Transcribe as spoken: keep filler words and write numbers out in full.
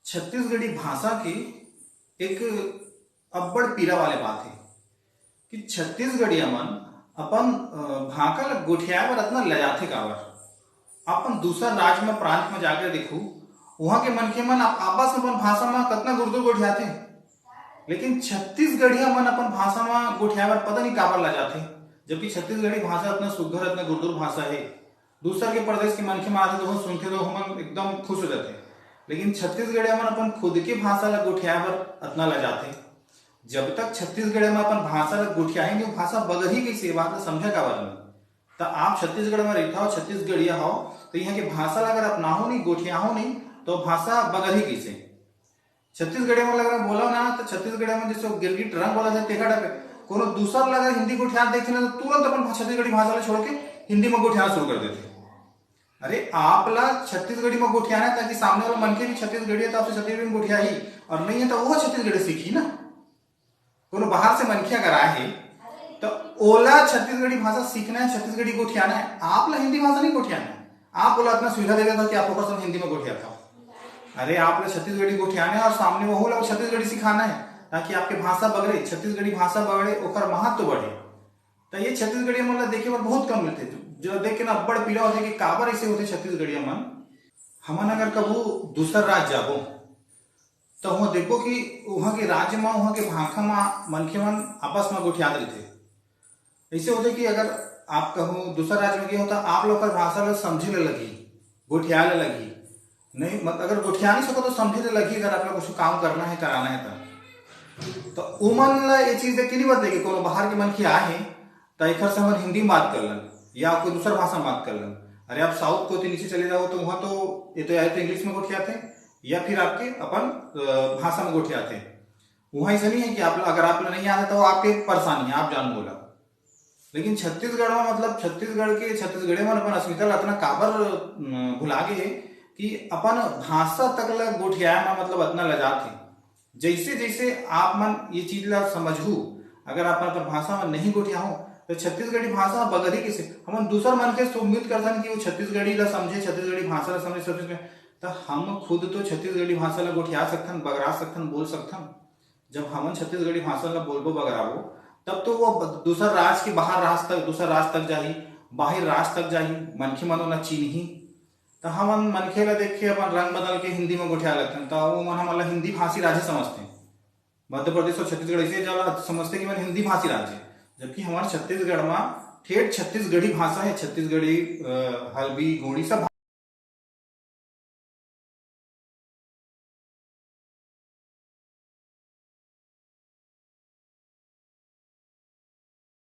छत्तीसगढ़ी भाषा के एक अब्बड़ पीरा वाले बात हे कि छत्तीसगढ़िया मन अपन भाखा ल गोठियाए बर अतना लजाथे काबर। अपन दूसर राज म प्रांत म जाके देखू, वहां के मनखे मन आपस म अपन भाषा म कतना गुरदुर गोठियाथे। लेकिन छत्तीसगढ़िया मन अपन भाषा म गोठियाए बर पता नहीं काबर लजाथे, जबकि छत्तीसगढ़ी भाषा अतना सुघर, अतना गुरदुर भाषा हे। दूसर के प्रदेश के मनखे मन आथे तो सुनथे तो हमन एकदम खुश हो जाथे। लेकिन छत्तीसगढ़िया मन अपन खुद के भाषा ल गोठियाए बर अतना लजाथे। जब तक छत्तीसगढ़िया मन अपन भाषा ल गोठियाही नहीं, भाषा बगरही कइसे, बात ल समझे काबर नहीं? त आप छत्तीसगढ़ में रहिथव, छत्तीसगढ़िया हव, तो यहाँ के भाषा ला अगर अपनाहू नहीं, गोठियाहू नहीं, तो भाषा बगरही कइसे? छत्तीसगढ़िया मन अगर बोलो ना, तो छत्तीसगढ़िया मन जैसे गिरगिट रंग बोला जाए, तेखा टाइप के। कोनो दूसर ला अगर हिंदी गोठियात देखे ना, तो तुरंत अपन छत्तीसगढ़ी भाषा ला छोड़ के हिंदी में गोठियाना शुरू कर देथे। अरे, आप ला छत्तीसगढ़ी में गोठियाना है, ताकि सामने वाला मनखे भी छत्तीसगढ़ी है, तो आपसे छत्तीसगढ़ी में गोठियाही, और नहीं है, तो वो छत्तीसगढ़ी सीखी ना। कोनो बाहर से मनखे अगर आए हे, तो ओला छत्तीसगढ़ी भाषा सीखना है, छत्तीसगढ़ी गोठियाना है, आप ला हिंदी भाषा नहीं गोठियाना है। आप ओला अतना सुविधा दे देथव कि आप ओकर संग हिंदी में गोठियाथव। अरे, आप ला छत्तीसगढ़ी गोठियाना है और सामने वहू ला छत्तीसगढ़ी सिखाना है, ताकि आपके भाषा बगरे, छत्तीसगढ़ी भाषा बगरे, ओकर महत्व बढ़े। तो ये छत्तीसगढ़िया मन ला देखे बर बहुत कम मिलथे, जो देख के ना अब्बड़ पीरा होथे कि काबर ऐसे होथे छत्तीसगढ़िया मन। हमन अगर कभू दूसर राज जाबो, तो वहाँ देखबो कि वहाँ के राज्य में, वहाँ के भाखा में मनखे मन आपस में गोठियात रहिथे। ऐसे होथे कि अगर आप कहूँ दूसर राज्य में गए हो, तो आप लोग का भाषा ला समझे ला लगही, गोठियाए ला लगही। नहीं, मत-, अगर गोठिया नहीं सको, तो समझे ला लगही, अगर आप लोग कुछ काम करना है, कराना है, तब। तो उमन ला ये चीज देख के नहीं बनते कि कोनो बाहर के मनखे आए हैं, तो एकर से हमन हिंदी में बात कर लन या कोई दूसर भाषा में बात कर लन। अरे, आप साउथ कोती नीचे चले जाओ, तो वहाँ तो ये तो या तो इंग्लिश में गोठियाथे या फिर आपके अपन, अ, भाषा में गोठियाथे। वहाँ ऐसा नहीं है कि आप, अगर आप नहीं आता, तो आपके परेशानी है, आप जान बोला। लेकिन छत्तीसगढ़ में, मतलब, छत्तीसगढ़ के, छत्तीसगढ़े मन अपन अस्मिता ला अतना काबर, अ, भुला गे हे कि अपन भाषा तक ला गोठियाए में, मतलब, अतना लजात हे। जैसे जैसे आप मन ये चीज ला समझहू, अगर आप मन अपन भाषा में नहीं गोठियाहू, तो छत्तीसगढ़ी भाषा बगरही कइसे? हमन दूसर मन के से उम्मीद करथन कि वो छत्तीसगढ़ी ला समझे, छत्तीसगढ़ी भाषा ला समझे, सब चीज में। तो हम खुद तो छत्तीसगढ़ी भाषा ला गोठिया सकथन, बगरा सकथन, बोल सकथन। जब हमन छत्तीसगढ़ी भाषा ला बोलबो, बगराबो, तब तो वो ब-, दूसर राज के बाहर राज तक, दूसर राज तक जाही, बाहर राज तक जाही, मनखे मन ओला चीन्ही। तो हमन मनखे ला देख के अपन रंग बदल के हिंदी में गोठिया लगथन, तो वो मन हमन ला हिंदी भाषी राज्य समझथे। मध्य प्रदेश और छत्तीसगढ़ ऐसे जाला समझथे कि मन हिंदी भाषी राज्य, जबकि हमारे छत्तीसगढ़ में ठेठ छत्तीसगढ़ी भाषा है, छत्तीसगढ़ी, अ, हल्बी, गोंडी सब